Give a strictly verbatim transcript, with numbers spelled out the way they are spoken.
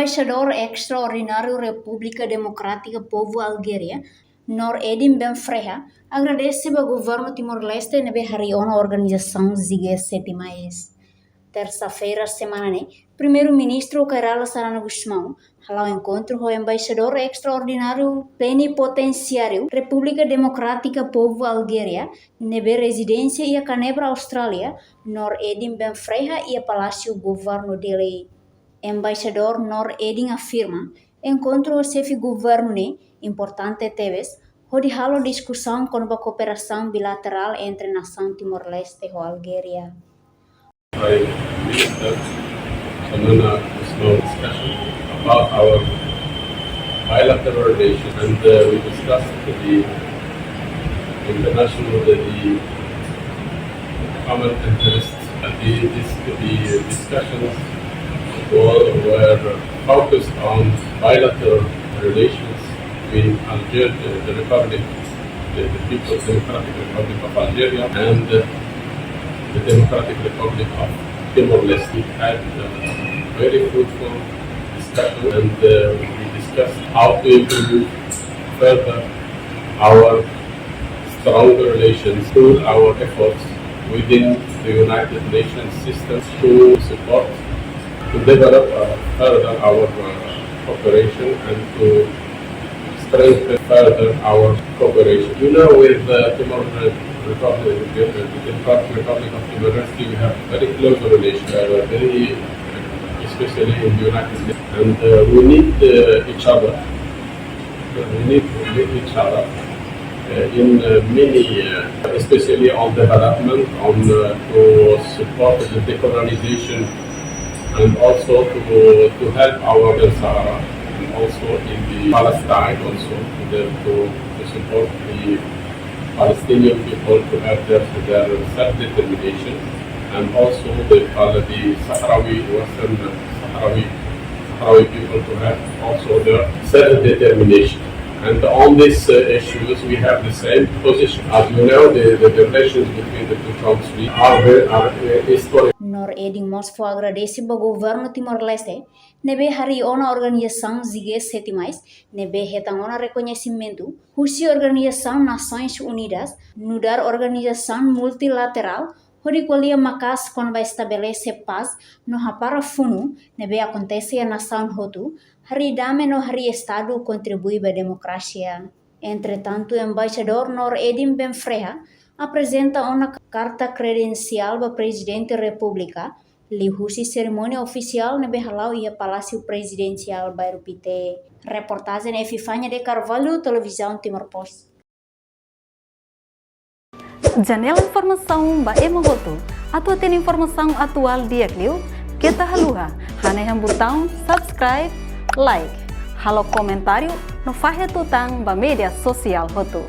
Embaixadór Estraordináriu Repúblika Demokrátika Povu Algéria, Nour Eddine Ben Freiha, agradese ba Governu Timor-Leste ne'ebé harii ona organizasaun G sete mais. Tersa-feira semana ne'e, Primeiru-Ministru Kay Rala Xanana Gusmão hala'o enkontru ho Embaixadór Estraordináriu Plenipotensiáriu Repúblika Demokrátika Povu Algéria ne'ebé rezidénsia iha Genebra, Austrália, Nour Eddine Ben Freiha, iha Palásiu Governu Dili. Embaixadór Nour Eddine afirma, enkontru ho xefe governu ne'e importante tebes, hodi halo diskusaun kona-ba kooperasaun bilaterál entre nasaun Timor-Leste ho Algéria. Prime Minister Xanana Gusmão discussion about our bilateral relations, and, uh, we discussed the international, the, the common interests, and the, this, the discussions were, were focused on bilateral relations between Algeria, the, the Republic, the, the People's Democratic Republic of Algeria, and, uh, the Democratic Republic of Timor-Leste. We had, uh, very fruitful discussion, and, uh, we discussed how to improve further our stronger relations through our efforts within the United Nations system to support, to develop, uh, further our, uh, cooperation and to strengthen further our cooperation. You know, with, uh, Timor Republic, the Democratic Republic of Timor-Leste, we have very close relations, uh, very, especially in the United States, and, uh, we need, uh, each other. We need, we need each other, uh, in, uh, many, uh, especially on development, on, uh, to support the decolonization, and also to, to help our Sahara, and also in the Palestine also, to, to, to support the Palestinian people to have their, their self-determination, and also the, uh, the Sahrawi, Western Sahrawi, Sahrawi people to have also their self-determination. And on these, uh, issues, we have the same position. As you know, the, the, the relations between the two countries are very, are, uh, historic. Nour Eddine mós fó agradese ba Governu Timor-Leste ne'ebé harii ona organizasaun G sete mais, ne'ebé hetan ona rekoñesimentu husi Organizasaun Nasoins Unidas, nu'udar organizasaun multilaterál, hodi ko'alia maka'as kona-ba estabelese pás no hapara funu ne'ebé akontese iha nasaun hotu, harii dame no harii Estadu, kontribui ba demokrasia. Entretantu, Embaixadór Nour Eddine Ben Freiha aprezenta ona karta kredensiál ba Prezidente Repúblika, liuhusi serimónia ofisiál ne'ebé hala'o iha Palásiu Prezidensiál Bairru Pité. Reportajen Epifania de Carvalho, Televizaun Timor Post. Janela informasaun ba ema hotu. Atu hatene informasaun atuál di'ak liu, keta haluha hanehan butaun subscribe, like, halo komentáriu no fahe tutan ba média sosiál hotu.